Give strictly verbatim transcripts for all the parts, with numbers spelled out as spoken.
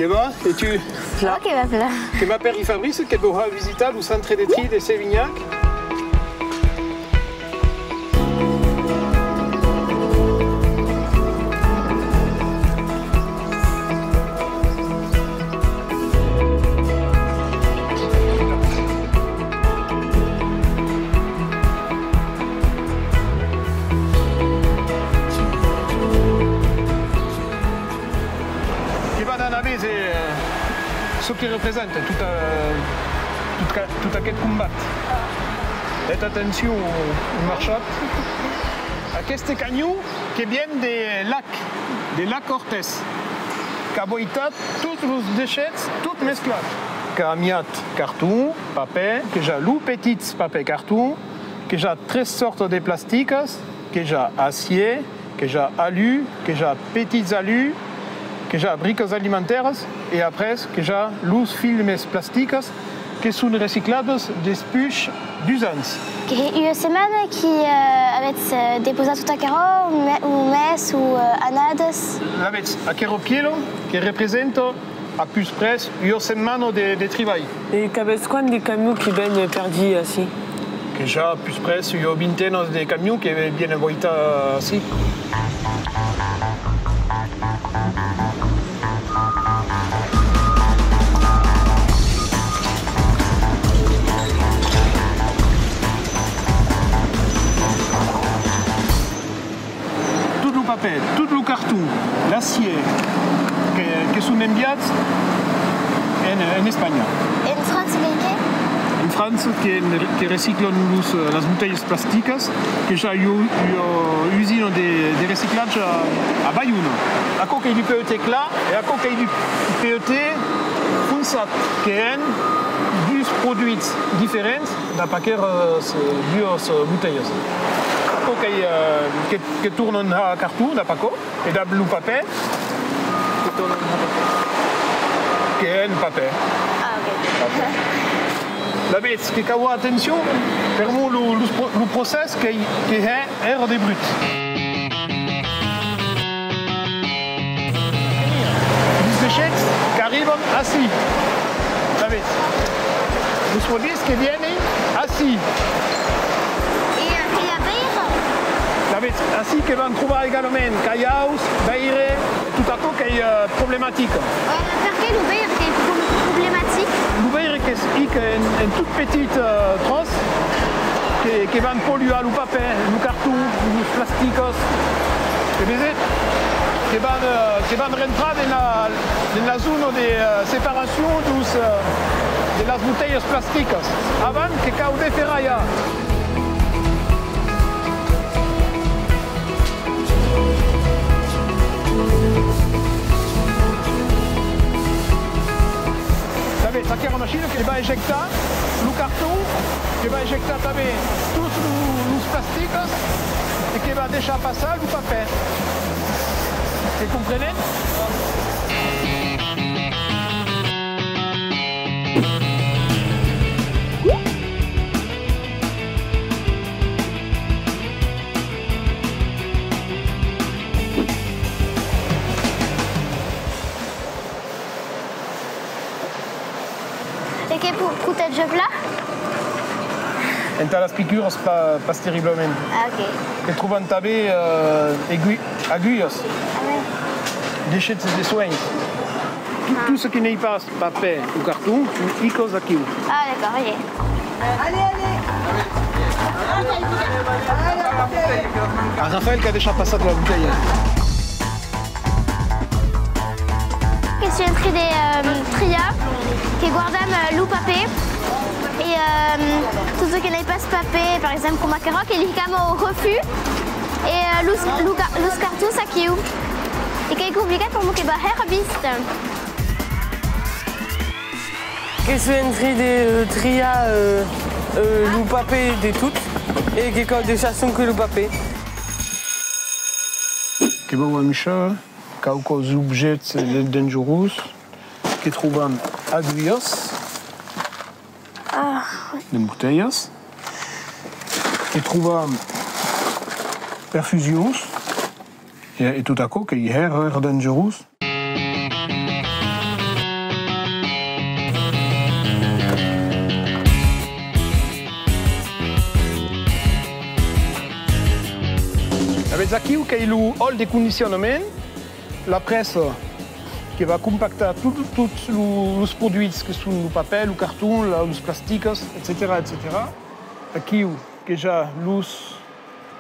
E va, e tu? Plan. Ok, va plan. Que m'apèri Fabrice, que vos a visitar lo centre de tri de Sevinhac. Que va d'anar véser, eh, çò que representa tot, eh, tot ca-, tot aqueth combat. Hètz atencion au marchat. Aqueste camion que vien de Lac, de Lac Ortès, qu'a voitat tots los dechets, tot mesclat. Qu'a amiat carton, papèr, que ja lo petits papèr carton, que ja tres sòrtas de plasticas, que ja acièr, que ja alu, que ja petits alu, que ja bricas alimentàrias, e après que ja los filmes plasticas que son recicladas despuish dus ans. Que hè ua setmana qui, eh, avètz, eh, depausat tot aquerò, o me-, o mes, o, eh, annadas? Lavetz, aquera pièla que representa a pus près ua setmana de, de tribalh. E qu'avètz quant de camions qui ven per dia ací? Que ja pus près ua vintena de camions que vienen voitar ací. Tot lo papèr, tot lo carton, l'acièr, que, que son enviats en, en Espanha. En França, qu'ei qué? En França, que, que reciclan los, eh, las botelhas plasticas, que ja i a ua usina de, de reciclatge a, a Baiona. Aquò qu'ei du P E T clar e aquò qu'ei du P E T fonsat, que hèn dus produits diferents dab aqueras, eh, duas, eh, botelhas. Aquò qu'ei, eh, que que tornan har carton dab aquò, e dab lo papèr, que tornan har papèr. Que hèn papèr. Ah, ok. Papèr. Lavetz, que cau har atencion, per'mor lo, lo pro-, lo procès qu'ei, que hè hèra de brut. Los dechets qu'arriban ací. Lavetz, los produits que vienen ací. E, eh, que i a veire? Lavetz, ací que van trobar egalament calhaus, veire, tot aquò qu'ei, eh, problematic. Eh, perqué lo veire qu'ei pro-, problematic? Lo veire qu'es hic en, en tot petit, eh, tròç, que, que van polluar lo papèr, lo carton, los plasticas. Que vesetz? Que van, eh, que van rentrar dens la, dens la zona de, eh, separacion deus, eh, de las botelhas plasticas. Avant que cau desferralhar. Tanben, aquera machina que va ejectar lo carton, que va ejectar tanben tots lo, los plasticas e que va deishar passar lo papèr. Que comprenetz? E que pro-, protèja plan? Entà las picuras, pas, pas terriblament. Ah, ok. Que trobam tanben, eh, agui-, agulhas. Ah, ouais. Dechets de soins. Tot, tot çò que n'ei pas papèr o carton, son hicas aquiu. Ah, d'accord, ok. A Rafael qu'a dejà passat la botelha. Que soi en trin de, euh, triar, que guardam, euh, lo papèr e, euh, tot çò que n'ei pas papèr, per exemple, coma aquerò, que li hicam au refus, e, euh, los, lo ca-, los cartons aquiu. E qu'ei complicat per'mor que va hèra vist. Que soi en trin de, euh, triar, euh, euh, lo papèr de tot e que cau deishar sonque lo papèr. Que vau amuishar quauques objèctes de-, dangerós. Que trobam agulhas, ah, de botelhas. Que trobam perfusions. E, e tot aquò qu'ei hèra, hèra dangerós. Aquiu qu'ei lo hall de condicionament, la pressa que va compactar tot, tots lo, los produits que son lo papèr, lo carton, la, los plastics, etcetèra, etcetèra. Aquiu que i a los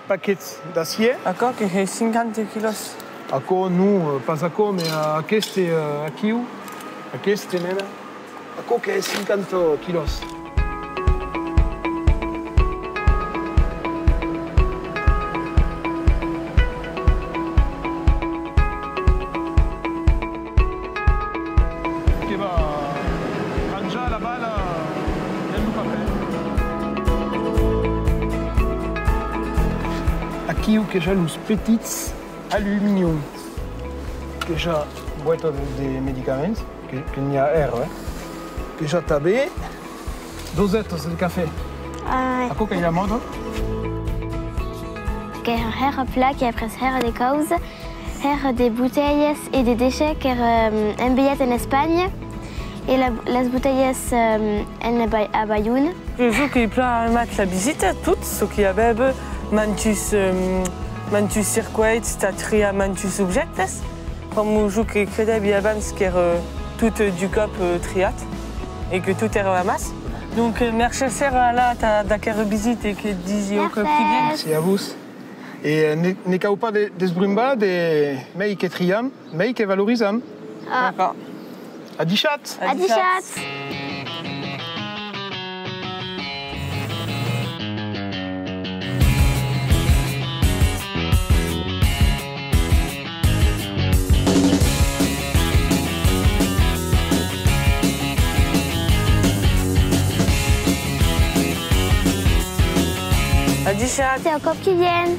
paquets d'acièr. Aquò que hè cinquanta quilòs. Aquò non, eh, pas aquò, mès, eh, aqueste, eh, aquiu, aqueste mena. Aquò qu'es cinquanta quilòs. Que va ranjar la bala dens lo papèr. Aquiu que i a los petits aluminium. Que i a boèta de, de medicaments, que, que n'i a hèra, eh? Que i a tanben dosetas de cafè. Ah, ouais. Aquò qu'ei la mòda. Qu'èra hèra plan, que après hèra de causas, hèra de botelhas e de dechets qu'èra, euh, enviat en Espanha, e la, las botelhas, euh, en Ba-, a Baiona. Jo qu'èi plan aimat la visita, tot çò qu'i a a véder, mantuns, eh, mantuns circuits, tà triar mantuns objèctes, coma jo que credèvi abans qu'èra tot d'un còp, eh, triat e que tot èra amassa. Donc, eh, mercés hèra, Ala, tà, d'aquera visita e que disi au còp que vien. Mercés. Mercés a vos. E, eh, ne, ne cau pas de, desbrumbar, de mei que triam, mei que valorizam. Ah. D'acòrd. Adishatz! Adishatz! Adishatz! Tà au còp que vien!